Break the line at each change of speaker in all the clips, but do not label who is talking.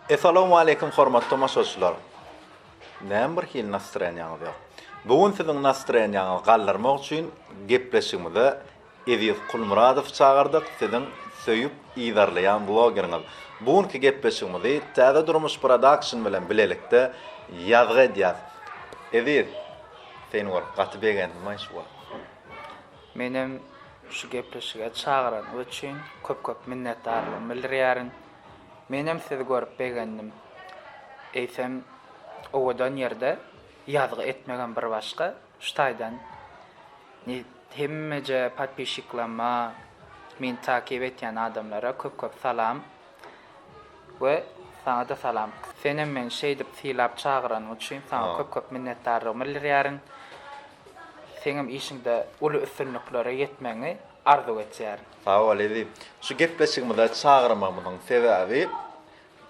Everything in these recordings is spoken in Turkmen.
Essalawmaleýkim hormatly tomaşaçylar. Näme bir hili nastroýeniýaňyz ýok. Bu gün siziň nastroýeniýaňyzy galdyrmak üçin gepleşigimize Eziz Kulmyradowy çagyrdyk, siziň söýüp yzarlaýan blogeriňiz. Bu günki gepleşigimizi Täze Durmuş Production bilen bilelikde ýazgy edýäs. Eziz, seni görüp gaty begendim-aý şu wagt.
Menem şu gepleşige çagyranyňyz üçin köp-köp minnetdarlygymy bildirýärin. Menem sizi görüp begendim. Eýsem, owadan ýerde ýazgy etmegem bir başga. Şu taýdan hemmeje podpisçiklama, meni takyp etýän adamlara köp-köp salam we saňa-da salam. Senem meni şeýdip sylap çagyranyň üçin saňa köp-köp minnetdarlygymy bildirýärin. Seňem işiňde uly üstünliklere ýetmegiňi arzuw etýärin.
Sag bol Eziz. Şu gepleşigimize çagyrmagymyzyň sebäbi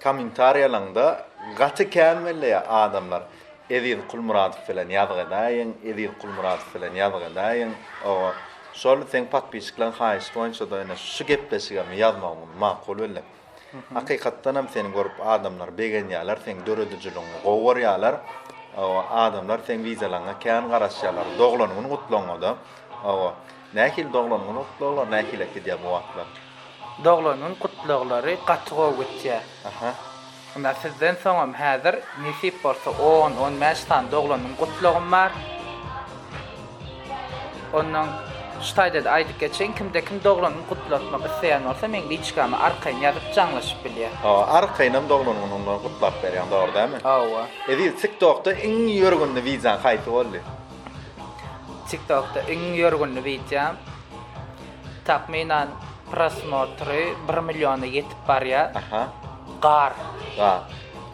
kommentariýalaňda gaty kän belleýär adamlar Eziz Kulmyradow bilen ýazgy edäýiň, Eziz Kulmyradow bilen ýazgy edäýiň. Oba şol seň podpisçiklaň haýyşy boýunça-da ine şu gepleşigem ýazmagymyzy makul bildik. Hakykatdanam seni görüp adamlar begenýärler, seň döredijiligiňi gowy görýärler. Oba adamlar seň wideolaňa kän garaşýarlar. Doglan gün gutlaňňada. Oba nähili doglan gün gutlaglar nähili gidýär bu wagtlar?
Doglan gün gutlaglary gaty gowy gitýär.
Aha.
Ynha sizden soňam häzir nesip bolsa on, on bäş sany doglan gün gutlagym bar. Ondan şu taýda-da aýdyp geçeýin, kimde kim doglan gün gutlatmak isleýän bolsa meň liçkama arkaýyn ýazyp jaňlaşyp bilýär.
Hawa, arkaýynam doglan günüňi gutlap berýäň, dogry dälmi?
Hawa.
Eziz, TikTokda iň ýörgünli wideoň haýsy boldy?
TikTokda iň ýörgünli wideom takmynan prosmotry bir milliona ýetip barýar.
Aha.
Gar.
Gar.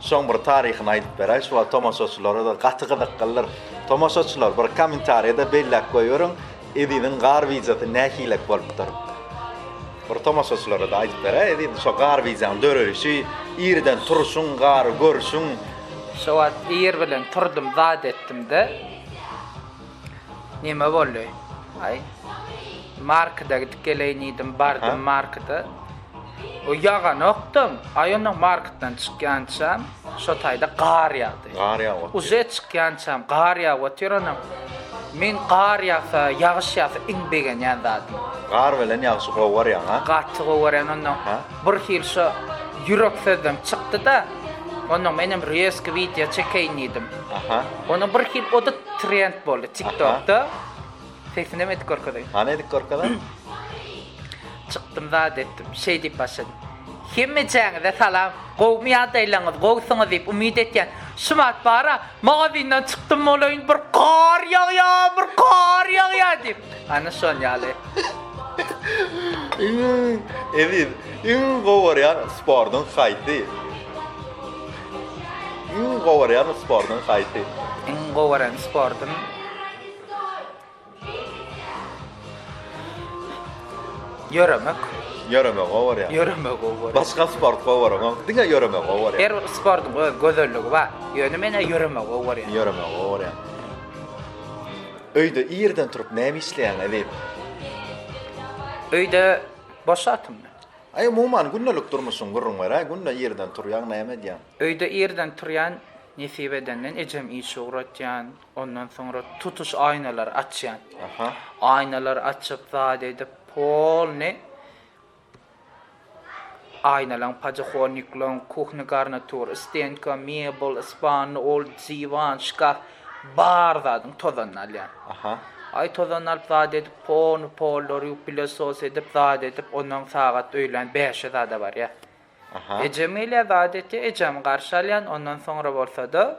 Şoň bir taryhyny aýdyp beräý, şu wagt tomaşaçylara-da gaty gyzyklydyr. Tomaşaçylar bir kommentariýada belläp goýberiň, Eziziň gar wideosy nähilek bolupdyr? Bir tomaşaçylara-da aýdyp beräý Eziz, şo gar wideoň döreýşi, irden turuşyň, gary görşüň.
Şo wagt ir bilen turdum zat etdim-de, neme boldy? Aý, markeda gidip geleýin diýdim, bardym markeda. O ýaganokdam. Aý onnoň marketden çykýançam şo taýda gar ýagdy.
Gar ýagyp otyr.
Uje çykýançam gar ýagyp otyr onnoň. Men gar ýagsa, ýagyş ýagsa iň begenýän zadym.
Gar bilen ýagşy gowy görýäň a?
Gaty gowy görýän onnoň. Bir hili şo ýürek sözlem çykdy-da. Onnoň menem rezki wideo çekeýin diýdim.
Aha.
Onnoň bir hili o-da trend boldy TikTokda. Sesinem edip görkezeýin.
Hany edip görkezä?
Çykdym zat etdim. Şeý diýip başladym. Hemmejäňize salam. Gowumy ýagdaýlaryňyz, gowusyňyz diýip umyt etýän. Şumat bara, magazindan çykdym bolaýyn bir gar ýagýa, bir gar ýagýa diýip. Ana şon ýaly.
Iň eziz, iň gowy görýän sportuň haýsy? Iň gowy görýän sportuň haýsy?
Iň gowy görýän sportum Ýöremek.
Ýöremegi gowy görýäň.
Ýöremegi gowy görýän.
Başga sport gowy göreňok. Diňe ýöremegi gowy görýäň.
Her bir sportuň öz gözelligi bar. Ýöne men-ä ýöremegi gowy görýän.
Ýöremegi gowy görýäň. Öýde irden turup näme işleýäň, Eziz?
Öýde boş wagtymda.
Aý, umuman, gündelik durmuşyňy gürrüň beräý. Günde irden turýaň, näme edýäň?
Öýde irden turýan, nesip edenden ejem işe ugratýan. Ondan soňra tutuş aýnalary açýan.
Aha.
Aýnalary açyp, zat edip, polny aýnalaň, podohonniklaň, kuhny garnatur, stenka, mebel, spanny, ol diwan, şkaf, bar zadyň tozanyny alýan.
Aha.
Aý tozanyny alyp zat edip, polny pollary ýuwup, pilesos edip, zat edip, ondan sagat öýlän bäşe zada barýar.
Aha.
Ejem gelýär, zat etýär, ejemi garşy alýan, ondan soňra bolsa-da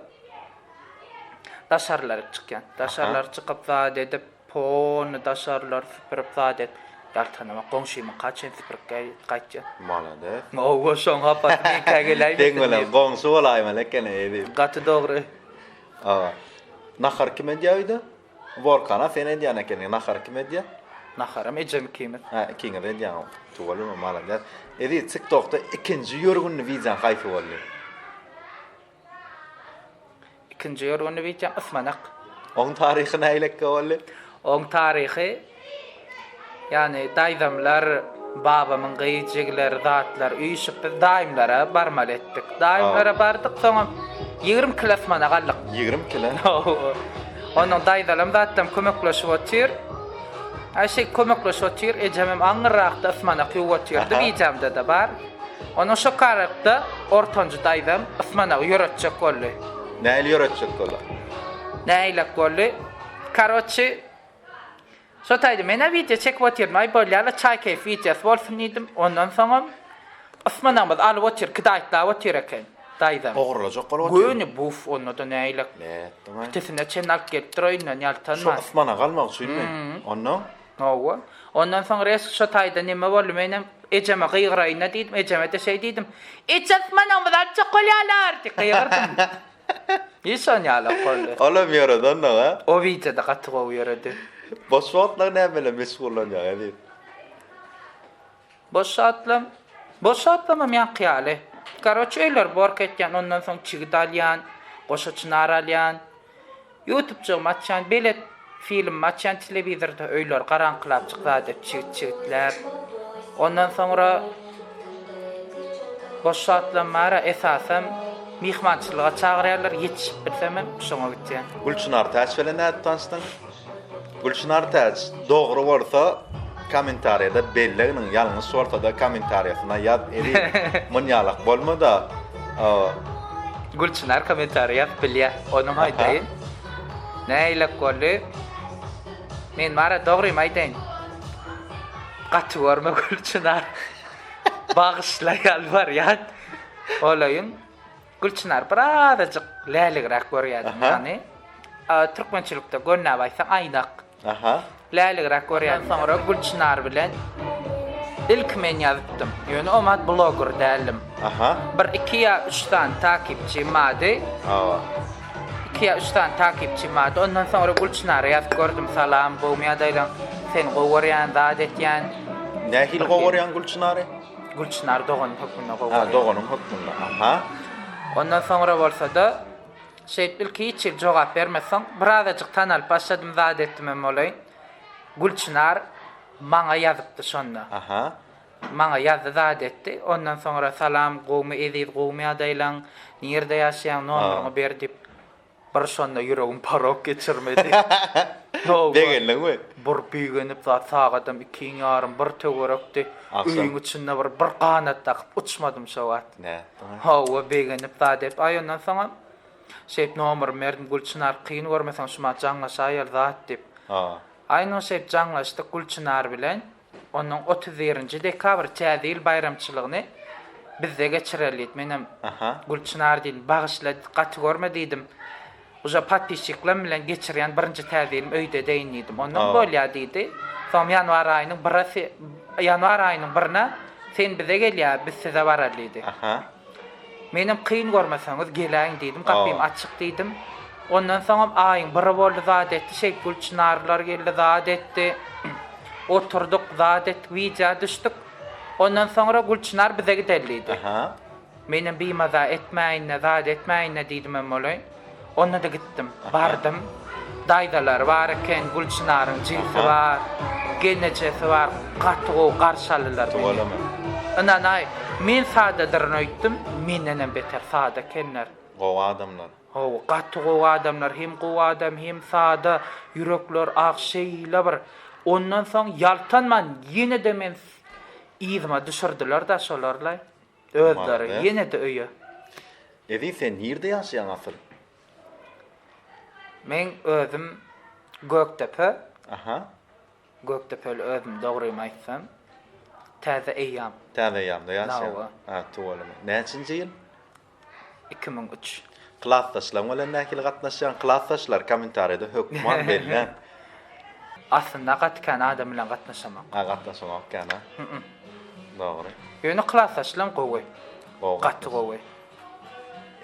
daşarylara çykýan. Daşarylara çykyp zat edip, polny daşarylary süpürip zat et. Ýaltanamak goňşymyňka çen süpürip gaýtýan.
Malades.
Hawa, şoň hapasy meňkä geläýmesin
Seň bilen
diýip.
goňşy bolaýmaly ekeni, eziz.
Gaty dogry.
Hawa. Nahar kim edýär öýde? Workana sen edýän ekeniň, nahary kim edýär?
Naharam ejem ikimiz.
Hä, ikiňiz edýäňiz. Tüweleme, malades. Eziz, TikTokda ikinji ýörgünli wideoň haýsy boldy?
Ikinji ýörgünli wideom ysmanak.
Oň taryhy nähilekge boldy?
Oň taryhy, ýagny daýzamlar. Babamyň gyz jigileri zatlar üýşüp biz daýymlara barmaly etdik. Daýymlara bardyk soňam 20 kile ysmanak aldyk.
20 kile?
Hawa. Ondan daýzalam zatlam kömekleşip otyr. Aý şeý kömekleşip otyr, ejemem aňyrrakda ysmanak ýuwup otyrdy, wideomda-da bar. Ondan şo karakda ortanjy daýzam ysmanagy ýöretjek boldy.
Nähili ýöretjek boldy?
Nähilek boldy? Karoçi, Şo taýda men-ä wideo çekip otyrdym, aý bolýa-la çaý keýp wideosy bolsun diýdim. Ondan soňam ysmanagymyzy alyp otyr, kidaýtlap otyr eken daýzam.
Ogurlajak bolup otyr.
Göni buf, onda-da nägilek.
Nätdiň-aý?
Pitesine çenli alyp gelipdir öýünden ýaltanman.
Şo ysmanagy almak üçinmi? Onnoň?
Hawa. Ondan soň resk şo taýda neme boldy, menem ejeme gygyraýyn-da diýdim, ejeme-de şeý diýdim, Eje ysmanagymyzy aljak bolýalar! diýip gygyrdym. Hiç on ýalak boldy.
Olam ýöredi onnoň a?
O wideoda gaty gowy ýöredi.
Boş wagtlaň näme bilen meşgullanýaň Eziz?
Boş wagtlam, boş wagtlamam ýaňky ýaly. Karoç öýleri bork etýän, ondan soň çigit alýan, goşa çynar alýan. Ýutubjygymy açýan, belet filmimi açýan telewizorda öýleri garaňkylapjyk zat edip çigit çigitläp. Ondan soňra boş wagtlam bar-a esasam myhmançylyga çagyrýarlar ýetişip bilsemem şoňa gitýän.
Gülçynar Täç bilen nädip tanyşdyň? Gülçynar Täç dogry bolsa kommentariýada belleginiň ýalňyş bolsada kommentariýasyna ýaz Eziz munýalak bolmada.
Gülçynar kommentariýa ýazyp bilýä onam aýdaýyn. Nähilek boldy? Men bara dogrymy aýdaýyn. Gaty görme Gülçynar. Bagyşla ýalbarýan. Bolaýyn. Gülçynar birazajyk läligräk görýärdim ýagny. Türkmençilikde gönläp aýtsaň aýnak.
Aha.
Läligräk görýärdim. Soňra Gülçynar bilen ilki men ýazypdym. Ýöne o wagt bloger däldim.
Aha.
Bir iki ýa üç sany takipçim bardy.
Hawa.
Iki ýa üç sany takipçim bardy. Ondan soňra Gülçynara ýazyp gördüm. Salam, gowumy ýagdaýlaň? Seni gowy görýän, zat etýän.
Nähili gowy görýäň Gülçynary?
Gülçynar doganym hökmünde gowy görýän.
Ha, doganyň hökmünde. Aha.
Ondan soňra bolsa-da şeýdip ilki hiç hili jogap bermedi. Soň birazajyk tanalyp başladym, zat etdimem bolaýyn. Gülçynar maňa ýazypdy şonda.
Aha.
Maňa ýazdy zat etdi. Ondan soňra salam gowmy Eziz gowmy ýagdaýlaň, nirde ýaşaýaň nomeryňy ber diýip bir şonda ýüregim porok geçirmedi.
Begendiňmi?
Bir begenip zat sagadam ikiň ýarym bir töwerekdi. Öýüň içinde bir bir ganat dakyp uçmadym şo wagt.
Nätdiň?
Hawa begenip zat edip aý ondan soňam şeýdip nomerymy berdim Gülçynar kyn görmeseň şumat jaňlaşaýaly zat diýip. Aý şeýdip jaňlaşdyk Gülçynar bilen. Onnoň 31 nji dekabr Täze ýyl baýramçylygyny bizde geçireli diýdi. Menem Gülçynar diýdim, bagyşla, gaty görme diýdim. Uje podpisçiklerim bilen geçirýän birinji Täze ýylym öýde edeýin diýdim. Onnoň bolýa diýdi. Soň ýanwar aýynyň biri ýanwar aýynyň birine sen bize gelýä, biz size baraly diýdi. Menem kyn görmeseňiz geläýiň diýdim, gapym açyk diýdim. Ondan soňam aýyň biri boldy zat etdi, şeýdip Gülçynarlar geldi zat etdi. Oturdyk, zat etdik, wideo düşdük. Ondan soňra Gülçynar bize gideli diýdi. Menem bimaza etmäýin-de, zat etmäýin-de diýdimem bolaýyn. Onda-da gitdim. Bardym. Daýzalary bar eken, Gülçynaryň jigisi bar, gelnejesi bar. Gaty gowy garşy aldylar meni.
Tüweleme.
Ynanaý, men sadadyryn öýtdüm, mendenem beter sada ekenler.
Gowy adamlar.
Hawa, gaty gowy adamlar, hem gowy adam, hem sada, ýürekleri ak, şeýle bir. Ondan soň ýaltanman ýene-de men yzyma düşürdiler-de şolar-laý. Özleri ýene-de öýe.
Eziz sen nirde ýaşaýaň asyl?
Meň özüm Gökdepe.
Aha.
Gökdepeli özüm dogrymy aýtsam. Täze eýýam.
Täze eýýamda ýaşaýaň. Ha, tüweleme. Näçinji ýyl?
2003.
Klasdaşlaryň bilen nähili gatnaşýaň? Klasdaşlar kommentariýada hökman belläň.
Aslynda gaty kän adam bilen gatnaşamak.
Ha gatnaşamak kän ha. Dogry.
Ýöne klasdaşlaň gowy.
Gowy.
Gaty gowy.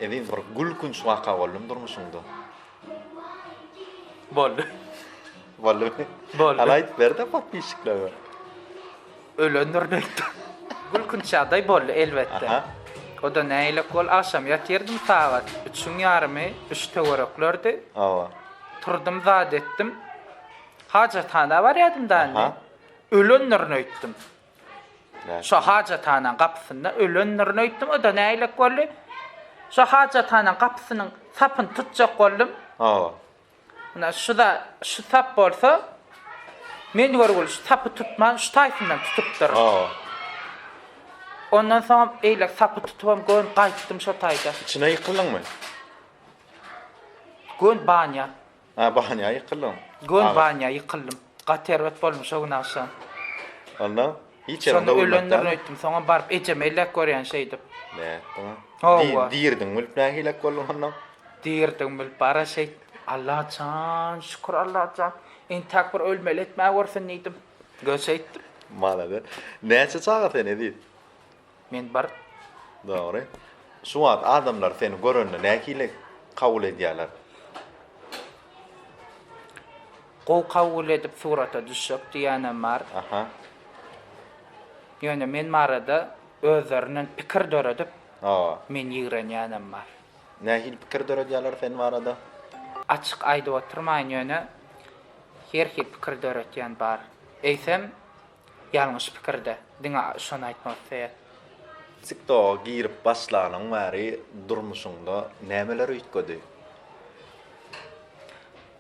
Eziz bir gülkünç waka boldumy durmuşyňda?
Boldy.
Boldumy?
Boldy.
Hany aýdyp berde podpisçiklere.
Ölendir öýtdüm. Gülkünç ýagdaý boldy elbetde. O-da nähilek boldy, agşam ýatyrdym sagat üçüň ýarymy, üç töwereklerdi.
Hawa.
Turdum zat etdim. Hajathana barýardym da indi. Ölendirin öýtdüm. Şo hajathanaň gapysynda ölendirin öýtdüm, o-da nägilek boldy. Şo hajathanaň gapysynyň sapyny tutjak boldum.
Hawa.
Ynha, şu-da, şu sap bolsa, men görgüli şu sapy tutman, şu taýsyndan tutupdyr.
Hawa.
Ondan soňam eýlek sapy tutubam göni gaýtdym şo taýda.
Içine ýykyldyňmy?
Göni banýa.
Ha, banýa ýykyldyň.
Göni banýa ýykyldym. Gaty erbet boldum şo gün agşam.
Onda hiç ýeriň
Şonda ölendirin öýtdüm. Soňam baryp ejeme elläp görýän şeýdip.
Nätdiň?
Hawa.
Dirdiň bilip nähilek bolduň onda?
Dirdigimi bilip bara şeýt. Allajan, şükür Allajan. Entäk bir ölmeli etmä görsün diýdim. Göni şeýtdim.
Malades. Näçe çaga sen Eziz?
Men bir.
Dogry. Şu wagt adamlar seni görende nähili kabul edýärler?
Gowy kabul edip surata düşjek diýýänem bar.
Aha.
Ýöne men barada özlerinden pikir döredip,
Hawa.
meni ýigrenýänem bar.
Nähili pikir döredýärler sen barada?
Açyk aýdyp oturmaýyn ýöne her hili pikir döretýän bar. Eýsem Ýalňyş pikirde. Diňe şony aýtmak isleýän.
TikToga girip başlanyň bäri durmuşyňda nämeler üýtgedi?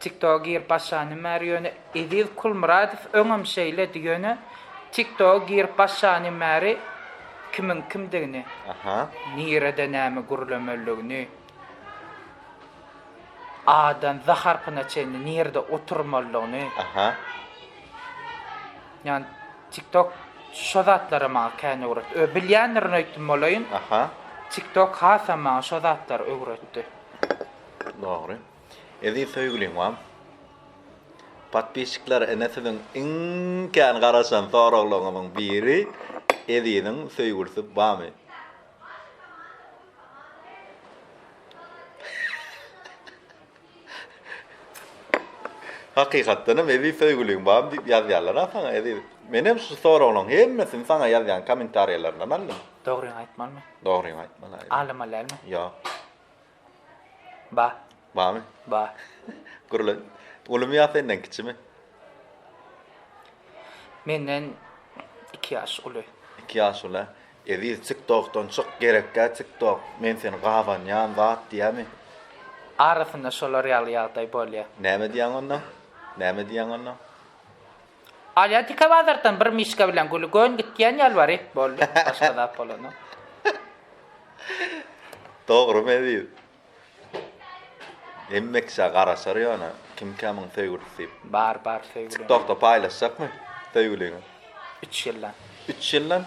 TikToga girip başlanym bäri ýöne Eziz Kulmyradow öňem şeýledi ýöne TikToga girip başlanym bäri kimiň kimdigini,
Aha.
nirede näme gürlemelidigini, A-dan Z harpyna çenli nirede oturmalydygyny,
Aha.
Ýani TikTok şo zatlary maňa kän öwretdi. Ö bilýändirin öýtdüm bolaýyn.
Aha.
TikTok hasam maňa şo zatlary öwretdi.
Dogry. Eziz söýgüliň barmy? Podpisçikler ine siziň iň kän garaşan soraglaryňyzyň biri Eziziň söýgülisi barmy? Hakykatdanam Eziz söýgüliň barmy diýip ýazýarlar-a saňa Eziz. Menem şu soraglaryň hemmesini saňa ýazýan kommentariýalaryndan aldym.
Dogryňy aýtmalymy?
Dogryňy aýtmaly aýt.
Alamaly dälmi?
Ýok.
Ba.
Barmy?
Ba.
Gürle. Ulumy ýa senden kiçimi?
Menden 2 ýaş uly.
2 ýaş uly. Eziz tiktokdan çyk gerekgä tiktok men seni gabanýan zat diýämi.
Arasynda şolar ýaly ýagdaý bolýa.
Näme diýýäň onda? Näme diýýäň onda?
Alýan tike bazardan bir mişka bilen güli gön gitýän ýalbaryp boldy başga zat bolanok.
Dogrymy Eziz? Hemme kişä garaşar ýöne kimkä muň söýgülisi diýip.
Bar bar söýgülim.
Tiktokda paýlaşjakmy söýgüliňi?
Üç ýyldan.
Üç ýyldan?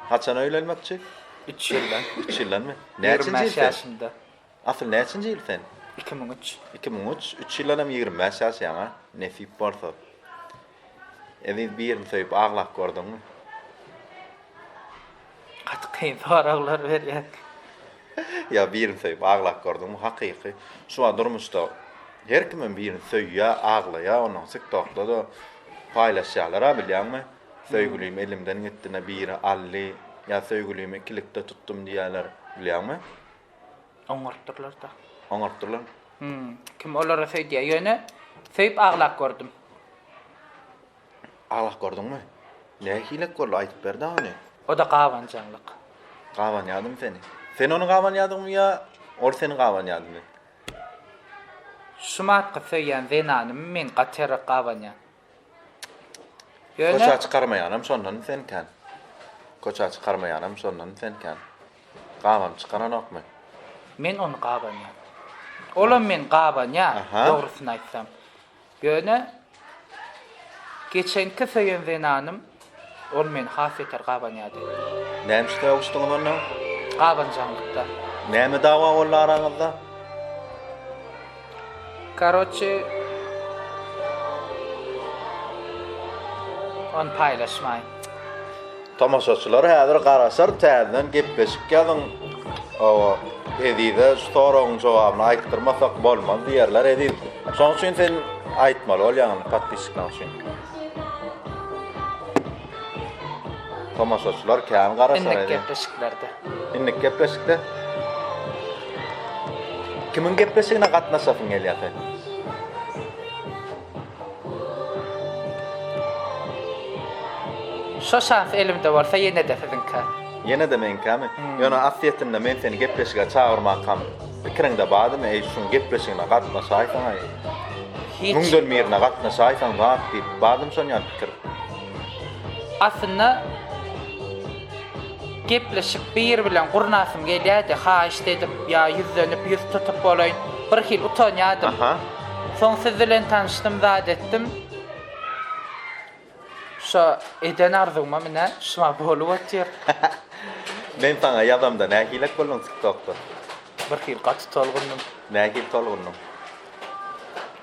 Haçan öýlenmekçi?
Üç ýyldan.
Üç ýyldanmy? Näçinji ýyl sen?
ýaşymda.
Asyl näçinji ýyl sen?
2003.
2003, üç ýyldan hem 25 ýaşaýaň a? Nesip bolsa. Eziz birini söýüp aglap gördüňmi?
Gaty kyn soraglar berýäň.
Ýa birini söýüp aglap gördüňmi hakyky şu wagt durmuşda her kimem birini söýýä aglaýa onnoň tiktokda-da paýlaşýalara bilýäňmi söýgülim elimden gitdine biri aldy ýa söýgülimi ikilikde tutdum diýýäler bilýäňmi.
Oňarypdyrlar-da.
Oňarypdyrlar.
Hum kim olara söýdýä ýöne söýüp aglap gördüm.
Aglap gördüňmi? Nähilek boldy aýdyp ber-dä ony.
O-da gabanjaňlyk.
Gabanýadymy seni? Sen ony gabanýadyňmy ýa ol seni gabanýadymy?
Şumatky söýýän zenanymy men gatyrak gabanýan. Ýöne.
Köçä çykarmaýanam şondan senkän. Köçä çykarmaýanam şondan senkän. Gabanyp çykaranokmy?
Men ony gabanýan. Olam meni gabanýar, dogrusyny aýtsam. Ýöne geçenki söýen zenanym ol meni has beter gabanýardy.
Näme üçin sögüşdiňiz onda?
Gabanjaňlykda.
Näme dawa boldy araňyzda?
Karoçe ony paýlaşmaýyn.
Tomaşaçylar häzir garaşar täzeden gepleşik ýazyň owa Ezize şu soragyň jogabyny aýtdyrmasak bolmaz diýerler Eziz şoň üçin sen aýtmaly bolýaň indi podpisçikler üçin Tomaşaçylar kän garaşar
Indiki gepleşiklerde.
Indiki gepleşikde Kimiň gepleşigine gatnaşasyň gelýär sen?
Şo şans elimde bolsa ýene-de siziňkä.
Ýene-de meňkämi? Ýöne aslyýetinde men seni gepleşige çagyrmakam pikiriňde bardymy, eý şuň gepleşigine gatnaşaýsaň-aý,
Hiç.
müňden birine gatnaşaýsaň zat diýip, bardymy şon ýaly pikir?
Aslynda gepleşik biri bilen gurnasym gelýärdi, haýyşt edip ýa ýüzlenip ýüz tutup bolaýyn, birhili utanýardym.
Aha.
Soň siz bilen tanyşdym, zat etdim. Şo eden arzuwma mine şuma bolup otyr.
Men saňa ýazamda nähilek bolduň tiktokda?
Birhili gaty tolgundym.
Nähili tolgundyň?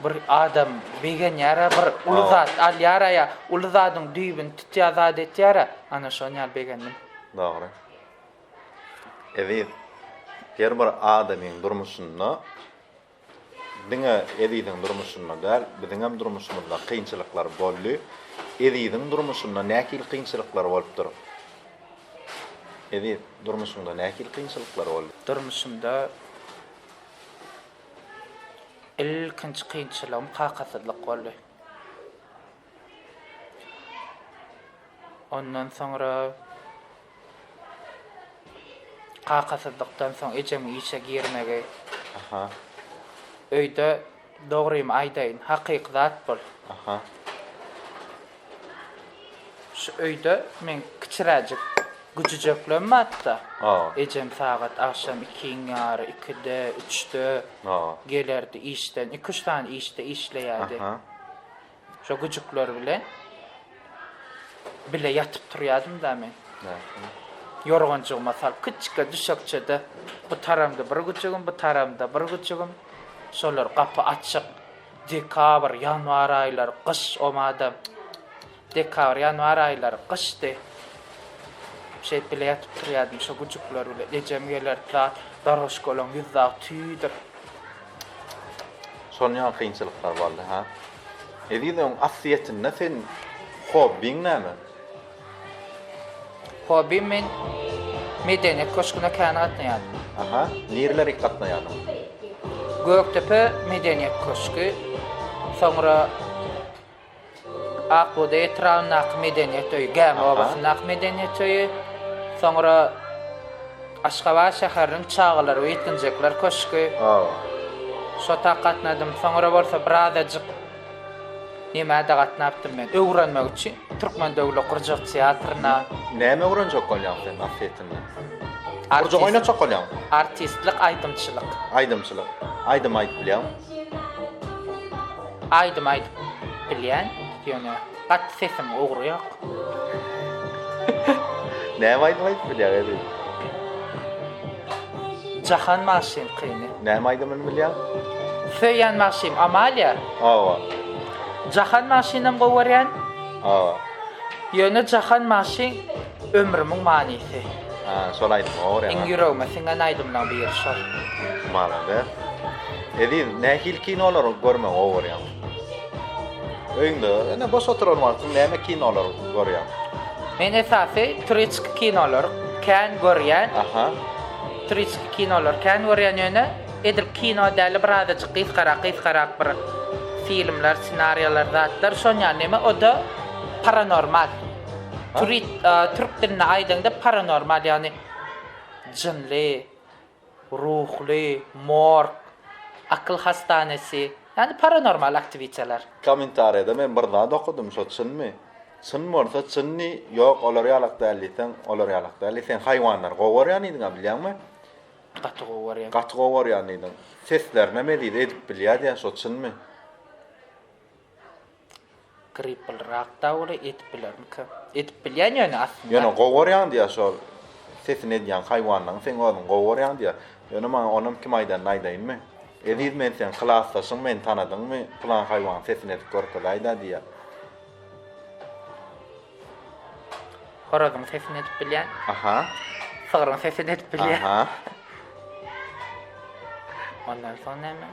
Bir adam begenýärä bir uly zat alýara ýa uly zadyň düýbüni tutýar zat etýärä ana şon ýaly begendim.
Dogry. Eziz, her bir adamyň durmuşynda Diňe Eziziň durmuşynda däl, biziňem durmuşymyzda kynçylyklar boldy. Eziziň durmuşynda nähili kynçylyklar bolupdyr? Eziz, durmuşyňda nähili kynçylyklar boldy?
Durmuşymda ilkinji kynçylygym kakasyzlyk boldy. Ondan soňra Kakasyzlykdan soň ejemiň işe girmegi.
Aha.
Öýde dogrymy aýdaýyn, hakyky zat bul.
Aha.
Şu öýde meň kiçiräjik güjüjeklem bardy-da.
Hawa.
Ejem sagat agşam ikiň ýary, ikide, üçde
Hawa.
gelerdi işden. Iki-üç sany işde işleýärdi.
Aha.
Şo güjükler bilen bile ýatyp turýardym-da men. Ýorganjygyma salyp, kiçjike düşekçede bu taramda bir güjügim, bu taramda bir güjügim. Şolar gapy açyk. Dekabr, ýanwar aýlary, gyş omada. Dekabr, ýanwar aýlary gyşdy. Şeýdip bile ýatyp turýardym şo güjükler bilen. Ejem gelerdi, zat, daroşkalaň ýüzdagy tüýdür.
Şonuň ýaly kynçylyklar boldy, ha? Eziz öň aslyýetinde sen hobbiň näme?
Hobbim men medeniýet köşgüne kän gatnaýardym.
Aha, nirelerik gatnaýardyň?
Gökdepe medeniýet köşgi, soňra Ak bugdaý etrabyndaky medeniýet öýi, Gämi obasyndaky medeniýet öýi, soňra Aşgabat şäheriniň çagalar we ýetginjekler köşgi. Şo tak gatnadym. Soňra bolsa birazajyk nämä-de gatnapdym men, öwrenmek üçin Türkmen döwlet gurjak teatryna.
Näme öwrenjek bolýaň sen aslyýetinde? Gurjak oýnatjak bolýaňmy?
Artistlik, aýdymçylyk.
Aýdymçylyk. Aýdym aýdyp bilýäňmi?
Aýdym aýdyp bilýän, ýöne gaty sesim ugry ýok.
Näme aýdym aýdyp bilýäň Eziz?
Jahan bagşyňkyny.
Näme aýdymyny bilýäň?
Söýýän bagşym Amalia.
Hawa.
Jahan bagşynam gowy görýän.
Hawa.
Ýöne Jahan bagşy ömrümiň manysy.
Ha, şol aýdymy gowy görýäň.
Iň ýüregime siňen aýdymlaň biri şol.
Malades. Eziz, nähili kinolary görmegi gowy görýäň? Öýüňde, ine boş oturan wagtyň näme kinolar görýäň?
Men esasy tureçki kinolary kän görýän.
Aha.
Tureçki kinolary kän görýän ýöne edil kino däl-de birazajyk gysgarak gysgarak bir filmler, ssenariýalar zatlar şon ýaly neme o-da paranormal. Turit türk dilinde aýdaňda paranormal ýagny jynly, Ruhly, morg, akyl hastanesi, ýagny paranormal aktiwiteler.
Kommentariýada men bir zat okadym şo çynmy? Çyn bolsa çyn diý, ýok olar ýalak däl diýseň olar ýalak däl diý. Sen haýwanlary gowy görýän diýdiňä bilýäňmi?
Gaty gowy görýän.
Gaty gowy görýän diýdiň. Seslerinem eziz edip bilýär diýýän şo çynmy?
Gripplrak da uly edip bilermikä? Edip bilýän ýöne aslynda.
Ýöne gowy görýäň diýýär şol sesini edýän haýwanlaryň seň özüň gowy görýäň diýýär. Ýöne maňa onam kim aýdanyny aýdaýynmy? Eziz men seň klasdaşyň meni tanadyňmy? Pylan haýwanyň sesini edip görkezaýda diýýär.
Horazyň sesini edip bilýän.
Aha.
Sygryň sesini edip bilýän.
Aha.
Ondan soň näme?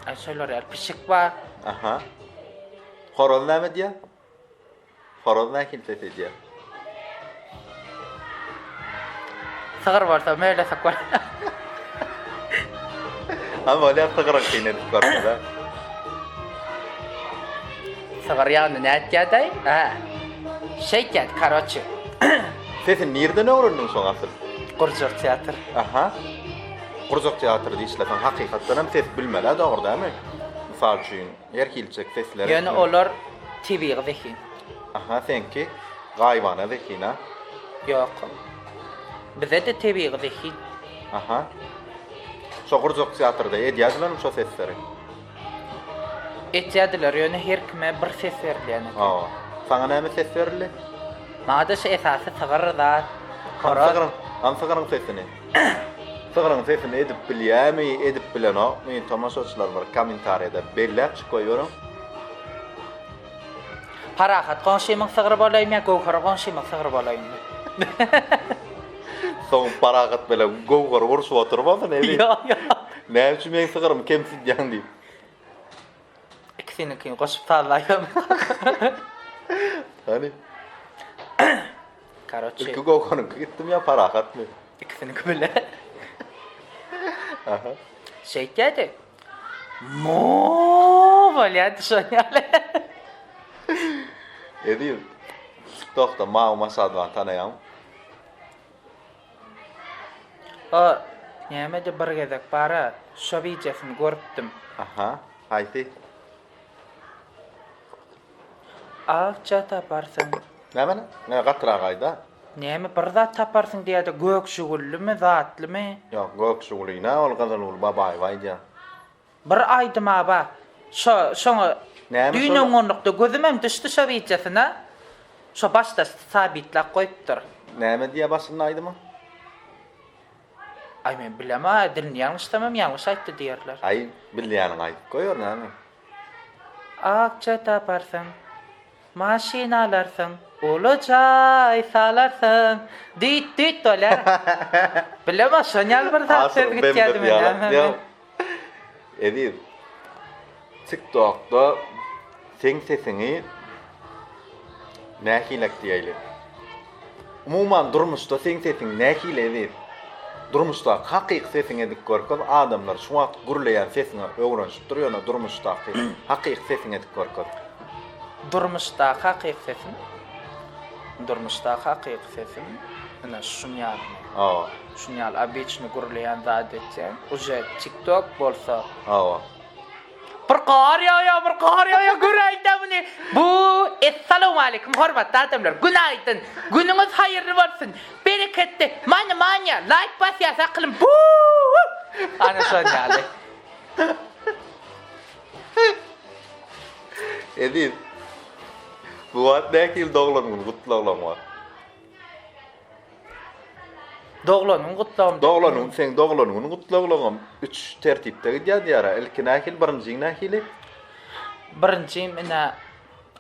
Aý şolar ýaly pişik bar.
Aha. Horaz näme diýýär? Horaz nähili ses edýär?
Sygyr bolsa möýlesek bolar.
Ha bolýar sygryňkyny edip görmez-ä.
Sygyr ýagny nätýädaý? Hä. Şeýtýärdi, karoçe.
Sesini nirden öwrendiň şoň asyl?
Gurjak teatr.
Aha. Gurjak teatrda işleseň hakykatdan hem ses bilmeli-ä dogry dälmi? Mysal üçin, her hiliçek sesleri.
Ýöne olar tebigy zehin.
Aha, seňki gaýybana zehin-a?
Ýok. Bize-de tebigy zehin.
Aha. Şo gurjak teatrda edýärdilermi şo sesleri?
Etýärdiler, ýöne her kime bir ses berilýän eken.
Hawa. Saňa näme ses berildi?
Maňa-da şu esasy sygyr zat,
Hany
horaz.
sygryň, hany sygryň sesini? Sygryň sesini edip bilýämi, edip bilenokmy, tomaşaçylar bir kommentariýada belläpjik goýberiň.
Parahat goňşymyň sygry bolaýmy ýa Göwher goňşymyň sygry bolaýynmy?
Soň Parahat bilen Göwher urşup oturmasyn, Eziz.
Ýok, ýok.
Näme üçin meň sygrymy kemsidýäň diýip.
Ikisiniňkini goşup sazlaýsam.
Hany.
Karoçe.
Ilki Göwheriňki gitdimi ýa Parahatmy?
Ikisiniňki bile.
Aha.
Şeýtýärdi. Mo bolýardy şon ýaly.
Eziz, TikTokda Mawy Maşadowany tanaýaňmy?
O nämedi bir gezek bara şo wideosyny görüpdim.
Aha, haýsy?
Akja taparsyň.
Nämeni? Nä gatyrak aýda.
Näme bir zat taparsyň diýýärdi gök žigullimi zatlymy?
Ýok gök žiguly nä ol Gyzylgül Babaýewa aýdýar.
Bir aýdyma ba şo şoňa
Näme
düýn
şol?
öňňunlukda gözümem düşdi şo wideosyna şo başda sabitlap goýupdyr.
Näme diýýär başynda aýdymyň?
Aý men bilema dilini ýalňyşsamam ýalňyş aýtdy diýerler.
Aý bilýäniňi aýdyp goýber näme?
Akja taparsyň. Maşyn alarsyň, uly jaý salarsyň, düýt düýt bolýar. Bilemok şon ýaly bir zat söz gitýärdi men.
Eziz, TikTokda seň sesiňi nähilek diýeýli? Umuman durmuşda seň sesiň nähili Eziz? Durmuşdaky hakyky sesiňi edip görkez adamlar şu wagt gürleýän sesiňe öwrenişipdir ýöne durmuşdaky hakyky sesiňi edip görkez.
Durmuşdaky hakyky sesim Durmuşdaky hakyky sesim ine şun ýaly.
Hawa.
Şun ýaly obiçny gürleýän zat etýän. Uje tiktok bolsa.
Hawa.
Bir gar ýagýar, bir gar ýagýar, göräýdä muny. Bu Essalawmaleýkum hormatly adamlar. Günaýdyn. Günüňiz haýyrly bolsun. Bereketli. Many manya laýk basýas akylym. Bu! Ana şon ýaly.
Eziz. Bu wagt nähili doglan gün gutlaglaň bar?
Doglan gün gutlagym.
Doglan gün seň doglan gün gutlaglaňam üç tertipde gidýär diýýär. Ilki nähili, birinjiň nähili?
Birinjim ine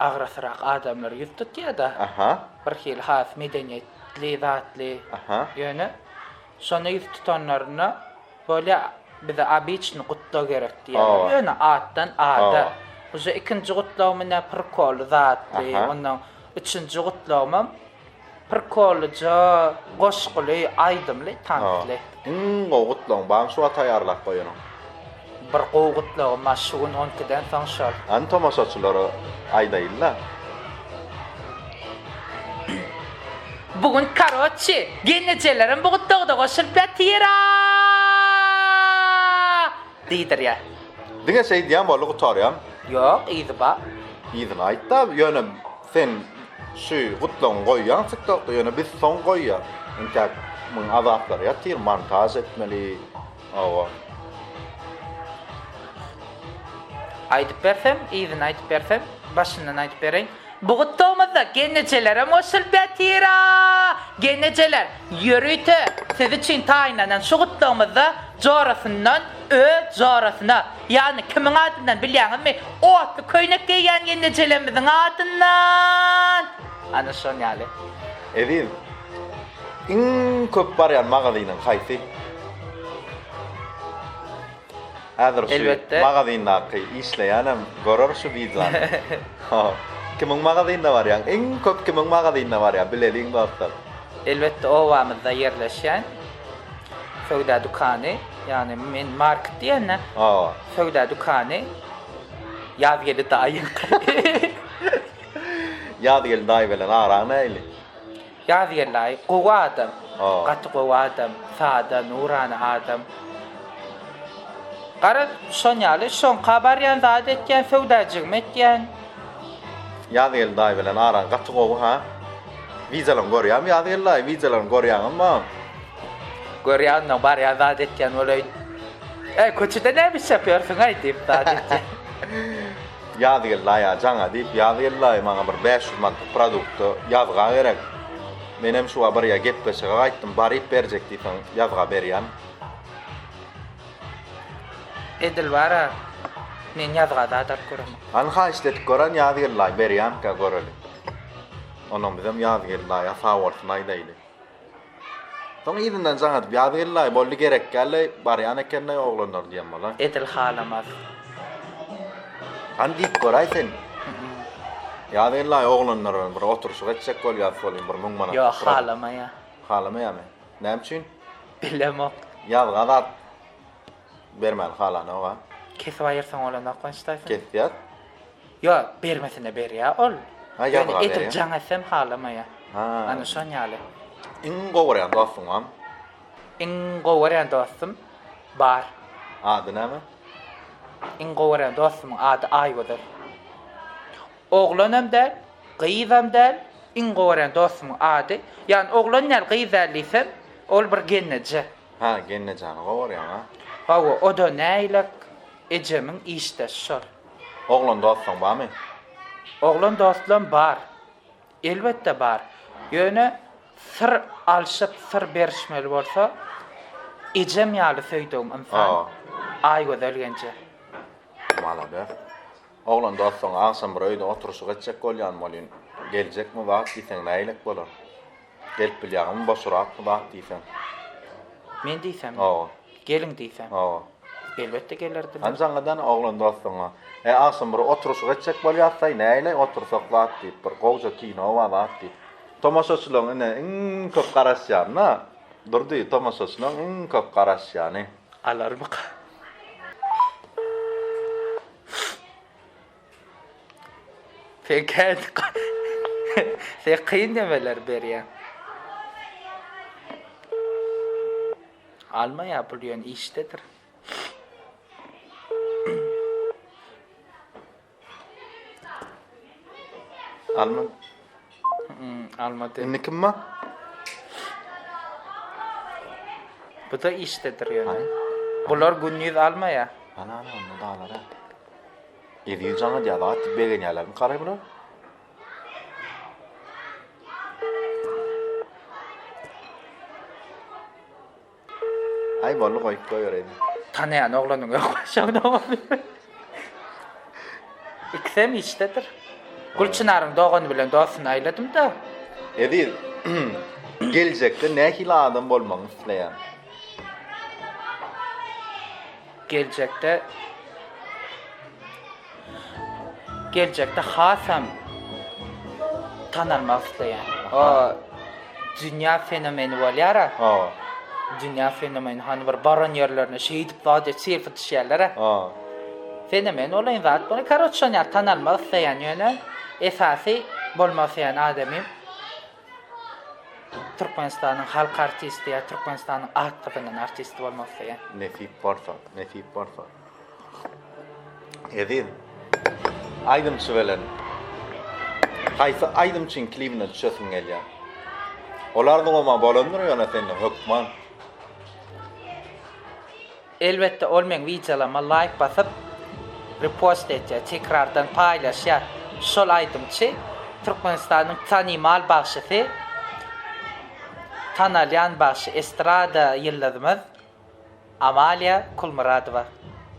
agrasyrak adamlar ýüz tutýar-da.
Aha.
Bir hili has medeniýetli zatly.
Aha.
Ýöne şonda ýüz tutanlarynda bolýa bize obiçny gutlag gerek diýýärler. Ýöne atdan ada. Uje ikinji gutlagym ine prikoly zatly. Ondan üçünji gutlagymam Prikolyja, goşguly, aýdymly, tansly.
Iň gowy gutlagyň barmy şu wagt taýýarlap goýanyň?
Bir gowy gutlagym bar şu gün on ikiden soň şol.
Hany tomaşaçylara aýdaýynda.
Bu gün karoçi gelnejelerem bu gutlagda goşulyp ýatyra diýdirýär.
Diňe şeýdýän boldy gutarýaň.
Ýok yzy bar.
Yzyny aýtda ýöne Sen şu gutlagyňy goýýaň tiktokda ýöne biz soň goýýas. Entäk muň azaplary ýatyr montaž etmeli hawa.
Aýdyp bersem yzyny aýdyp bersem başyndan aýdyp bereýin. Bu gutlagymyzda gelnejelerem goşulyp ýatyra! Gelnejeler ýörite siz üçin taýynlanan şu gutlagymyzda jorasyndan öz jorasyna, ýagny kimiň adyndan bilýäňizmi? Otly köýnek geýýän gelnejelerimiziň adyndan! Ana şon ýaly.
Eziz, iň köp barýan magazynyň haýsy? Häzir şu
Elbetde.
magazyndaky işleýänem görer şu wideony. Kimiň magazynyna barýaň? Iň köp kimiň magazynyna barýaň? Bileliň dostlar.
Elbetde obamyzda ýerleşýän söwda dükany, ýagny men market diýende,
Hawa.
söwda dükany Ýazgeldi daýyňky.
Ýazgeldi daýy bilen araň nähili?
Ýazgeldi daýy gowy adam. Gaty gowy adam. Sada, nurana adam. Garaz, şon ýaly, şoňka barýan, zat etýän, söwdajygym etýän.
Ýazgeldi daýy bilen araň gaty gowy, ha? Wideolaryňy görýärmi Ýazgeldi daýy? Wideolaryňy görýäňmi maň?
Görýän ondan barýan zat etýän bolaýyn. Eý, köçede näme iş ýapýarsyň-aý diýip zat etýän.
Ýazgeldi aýa jaňa diýip Ýazgeldi aý maňa bir 500 manatlyk produkta ýazga gerek. Menem şu wagt bir ýa gepleşige gaýtdym baryp berjek diýseň ýazga berýän.
Edil bara men ýazga zat alyp göremok.
Hany haýyşt edip gören Ýazgeldi aý berýämkä göreli. Ondan bizem Ýazgeldi aýa sag bolsun aýdaýly. Soň yzyndan jaň edip Ýazgeldi aý boldy gerek dälleý barýan ekenleý oglanlar diýen bolar.
Edil halamaz.
Hany diýip göräý sen. Ýazgeldi aý oglanlar bilen bir oturyşyk etjek bolýas welin bir 1000 manat.
Ýok halamaýa.
Halamaýamy? Näme üçin?
Bilemok.
Ýazga zat bermäni halanok a.
Kesip aýyrsaň bolanok başdaýsaň.
Kesýär.
Ýok, bermesine berýär ol.
Ha, ýazga
Ýöne edil
berýär.
jaň etsem halamaýar.
Ha.
Ana şon ýaly.
Iň gowy görýän dostuň barmy?
Iň gowy görýän dostum bar.
Ady näme?
Iň gowy görýän dostumyň ady Aýgözel. Oglanam däl, gyzam däl, iň gowy görýän dostumyň ady, ýagny oglan däl, gyz däl diýsem, ol bir gelneje.
Ha, gelnejäni gowy görýäň a?
Hawa, o-da nägilek ejemiň işdeşi şol.
Oglan dostuň barmy?
Oglan dostlam bar. Elbetde bar. Ýöne syr alşyp, syr berişmeli bolsa, ejem ýaly söýdügim ynsan, Aýgözel genje.
Malades. Oglan dostuň agşam bir öýde oturyşyk etjek bolýan welin, geljekmi zat diýseň nägilek bolar? Gelip bilýäňmi boşurakmy zat diýseň?
Men diýsem?
Hawa.
Geliň diýsem?
Hawa.
Elbetde gelerdiler.
Hany jaňadan oglan dostuňa, E agşam bir oturyşyk etjek bolýassaý, nägile otursak zat diýip, bir gowja kino bar zat diýip. Tomaşaçylaryň ine iň köp garaşýany-da, Durdy, tomaşaçylaryň iň köp garaşýany.
Alarmyka? Sen kän Sen kyn nemeler berýäň. Almaýar bul ýöne işdedir.
Alma.
Almady.
Indi kim bar?
Bu da işdedir ýöne. Bular gündiz almaýar.
Ana ana onda daglara. Eziz jaň edýär zat diýip begenýärlermi garaý bular? Aý boldy goýup goýbereýin.
Tanaýan oglanyň ýok şonda. Ikisem işdedir. Gülçynaryň dogany bilen dostuny aýladym-da.
Eziz, geljekde nähili adam bolmagyňy isleýäň?
Geljekde geljekde hasam tanalmak isleýän. O dünýä fenomeni bolýar-a.
Hawa.
Dünýä fenomeni hany bir baran ýerlerine şeýdip zat edip selfi düşýärler-ä.
Hawa.
Fenomen bolaýyn zat bolaýyn. Karoç şon ýaly tanalmak isleýän ýöne esasy bolmak isleýän adamym Türkmenistanyň halk artisti ýa Türkmenistanyň at gazanan artisti bolmak isleýän.
Nesip bolsa, nesip bolsa. Eziz, aýdymçy bilen haýsy aýdymçyň klibine düşesiň gelýär? Ol arzuwam-a bolandyr ýöne sende hökman.
Elbetde ol meň wideolama laýk basyp repost etýär, tekrardan paýlaşýar. Şol aýdymçy Türkmenistanyň tanymal bagşysy, tanalýan bagşy, estrada ýyldyzymyz Amaliýa Kulmyradowa.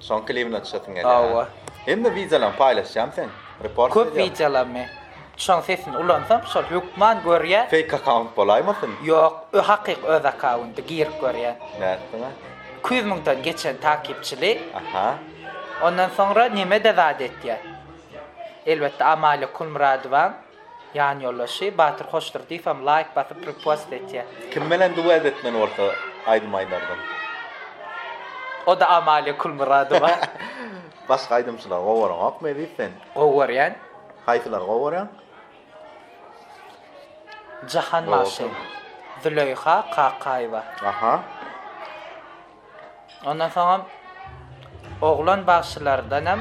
Şoň klibine düşesiň gelýär.
Hawa.
Hemme wideolaryňy paýlaşýarmy sen? Repost
Köp
edýärmi?
wideolamy. Şoň sesini ulansam şol hökman görýär.
Fake akkaunt bolaýmasyn?
Ýok, hakyky öz akkaundy girip görýän.
Nätdiňä?
200 müňden geçen takipçili.
Aha.
Ondan soňra neme-de zat etýär. Elbetde Amalia Kulmyradowaň ýan ýoldaşy Batyr Hoşdurdyýewem laýk basyp repost etýär.
Kim bilen duet etmeli bolsa aýdym aýdardyň?
O-da Amalia Kulmyradowa.
Başga aýdymçylary gowy göreňokmy Eziz sen?
Gowy görýän.
Haýsylary gowy görýäň?
Jahan bagşy. Züleýha Kakaýewa.
Aha.
Ondan soňam oglan bagşylardanam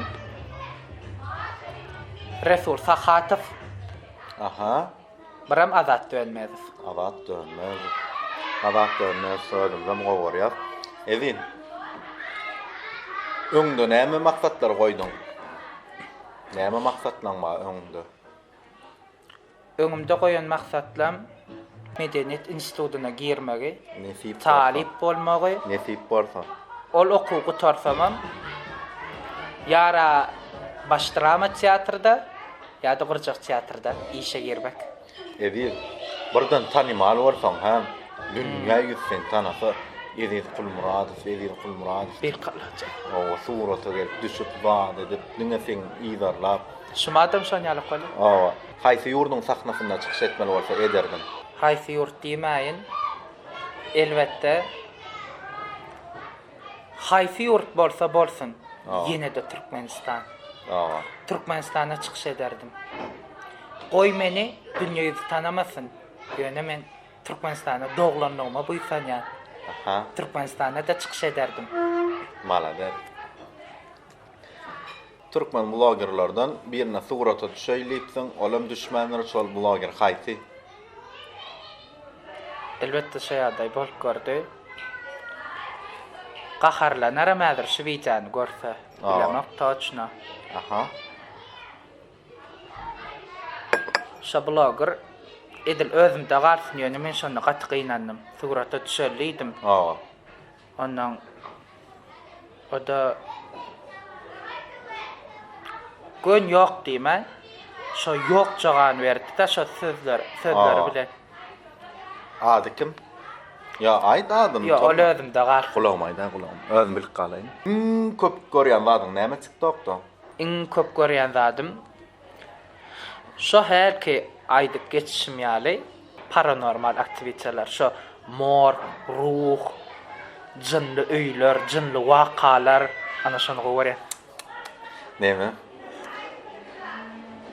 Resul Sahatow.
Aha.
Biram Azat Dönmezow.
Azat Dönmezow. Azat Dönmezow özümizem gowy görýäs. Eziz. Öňde näme maksatlar goýduň? Näme maksatlaň bar öňüňde?
Öňümde goýan maksatlam Medeniýet institutyna girmegi,
Nesip bolsa.
talyp bolmagy.
Nesip bolsa.
Ol okuwy gutarsamam ýa-ra Baş drama teatrda, ýa-da gurjak teatrda işe girmek.
Eziz, birden tanymal bolsaň hä, dünýä ýüzi seni tanasa, Eziz Kulmyradow, Eziz Kulmyradow.
Bir kalaja.
Hawa, surata gelip düşüp, zat edip, diňe seni yzarlap.
Şumadam şon ýalak bolýar.
Hawa. Haýsy ýurduň sahnasynda çykyş etmeli bolsa ederdiň?
Haýsy ýurt diýmäýin. Elbetde, haýsy ýurt bolsa bolsun, ýene-de Türkmenistan.
Hawa.
Türkmenistanda çykyş ederdim. Goý meni dünýe ýüzi tanamasyn, ýöne men Türkmenistanda doglanlygyma buýsanýan.
Aha.
Türkmenistanda-da çykyş ederdim.
Malades. Türkmen blogerlerden birine surata düşeý diýipsiň, olam düşmändir, şol bloger haýsy?
Elbetde şo ýagdaý bolup gördi. Gaharlanaram häzir şu wideony görse. Bilemok toçno.
Aha.
Şo bloger edil özümde galsyn ýöne men şonda gaty gynandym. Surata düşeli diýdim.
Hawa.
Ondan o-da gön ýok diýmän, şo ýok jogany berdi-de şo sözler, sözleri bilen.
Ady kim? Ýa aýt adyny.
Ýok, ol özümde galsyn.
Gulagyma aýdaý, gulagyma. Özüm bilip galaýyn. Iň köp görýän zadyň näme TikTokda?
Iň köp görýän zadym şo hälki aýdyp geçişim ýaly paranormal aktiwiteler, şo morg, ruh, jynly öýler, jynly wakalar, ana şony gowy görýän.
Neme?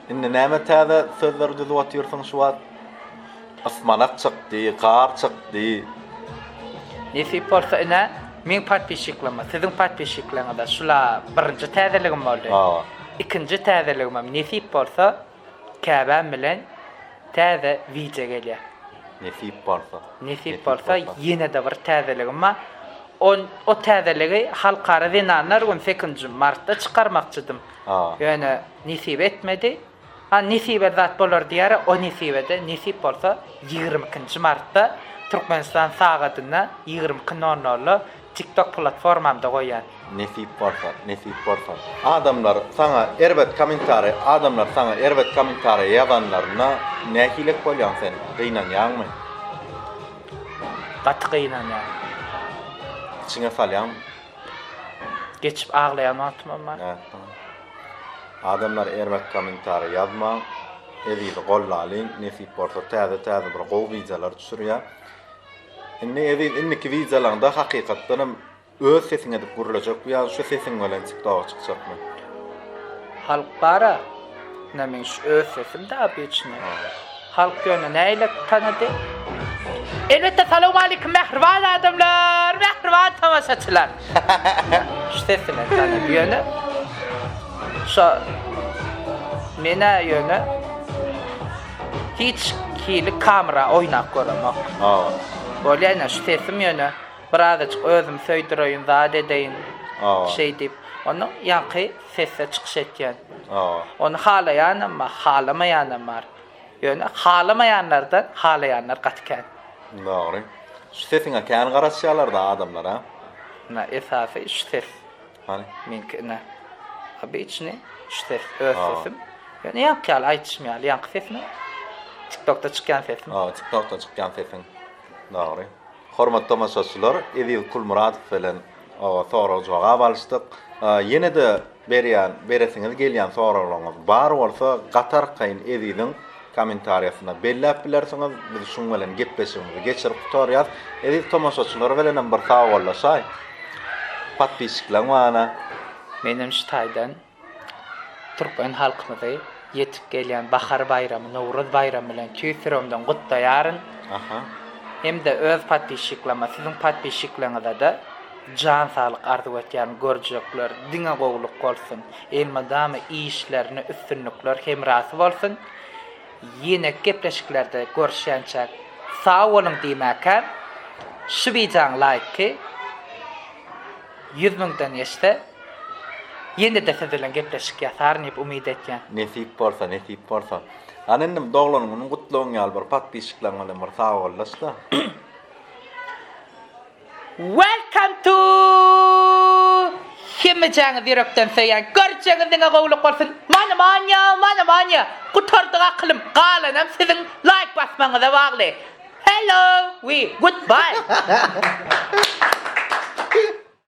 Indi näme täze sözler düzüp otyrsyň şu wagt? Ysmanak çykdy, gar çykdy.
Nesip bolsa ine meň podpisçiklerime, siziň podpisçikleriňize şula birinji täzeligim boldy.
Hawa.
Ikinji täzeligimem nesip bolsa Käbäm bilen täze wideo gelýär.
Nesip bolsa.
Nesip bolsa ýene-de bir täzeligim bar. On o täzeligi Halkara zenanlar güni sekizinji martda çykarmakçydym. Ýöne nesip etmedi. Ha nesibe zat bolar diýýär, o nesibede nesip bolsa 22-nji martda Türkmenistan sagadynda 22 nol nolda TikTok platformamda goýýan.
Nesip bolsa, nesip bolsa. Adamlar saňa erbet kommentariý, adamlar saňa erbet kommentariý ýazanlarynda nähilek bolýaň sen? Gynanýaňmy?
Gaty gynanýan.
Içiňe salýaňmy?
Geçip aglaýan wagtymam bar.
Adamlar erbet kommentariý ýazmaň. Ezizi gollalyň, nesip bolsa täze täze bir gowy wideolar düşürýär. Indi Eziz indiki wideolaňda hakykatdanam öz sesiň edip gürlejekmi ýa şu sesiň bilen tiktoga çykjakmy?
Halk bara ine meň şu öz sesim da obiçny. Halk ýöne näile tanady? Elbetde salowmalikim mähriban adamlar, mähriban tomaşaçylar. Şu ses bilen tanady ýöne. Şo menä ýöne Hiç hili kamera oýnap göremok.
Hawa.
Bolýa ine şu sesim ýöne birazajyk özüm söýdüreýin zat edeýin.
Hawa.
Şeý diýip. Onda ýaňky sesde çykyş etýän.
Hawa.
Ony halaýanam bar, halamaýanam bar. Ýöne halamaýanlardan halaýanlar gaty kän.
Dogry. Şu sesiňe kän garaşýalarda adamlar a.
Ine esasy şu ses.
Hany?
Meňki ine. Obiçny şu ses, öz sesim. Ýöne ýaňky ýaly aýdyşym ýaly ýaňky sesim. TikTokda çykýan sesim.
Hawa, TikTokda çykýan sesiň. Dogry. Hormatly tomaşaçylar, Eziz Kulmyradow bilen sorag-jogap alyşdyk. Ýene-de berýän, beresiňiz gelýän soraglaryňyz bar bolsa, gaty arkaýyn Eziziň kommentariýasynda belläp bilersiňiz. Biz şuň bilen gepleşigimizi geçirip gutarýas. Eziz tomaşaçylar bilenem bir sagbollaşaý. Podpisçikleň bana.
Menem şu taýdan türkmen halkymyzy. Ýetip gelýän Bahar baýramy, Nowruz baýramy bilen tüýs ýüregimden gutlaýaryn.
Aha.
Hem-de öz podpisçiklama, siziň podpisçiklaňyzada jan saglyk arzuw etýärin, görjekler diňe gowulyk bolsun, elmydama işlerine üstünlikler hemrasy bolsun. Ýeneki gepleşiklerde görüşýänçäk sag boluň diýmäkäm, şu wideoň laýky 100 müňden geçse ýene-de siz bilen gepleşik ýasaryn diýip umyt etýän.
Nesip bolsa, nesip bolsa. Hany indim doglan günüň gutlagyň ýaly bir podpisçiklaň bilen bir sagbollaşda.
Welcome to Hemmejäňizi ýürekden söýýän görjegiňiz diňe gowulyk bolsun Many manya many manya gutardyk akylym galanam siziň laýk basmagyňyza bagly Hello we goodbye.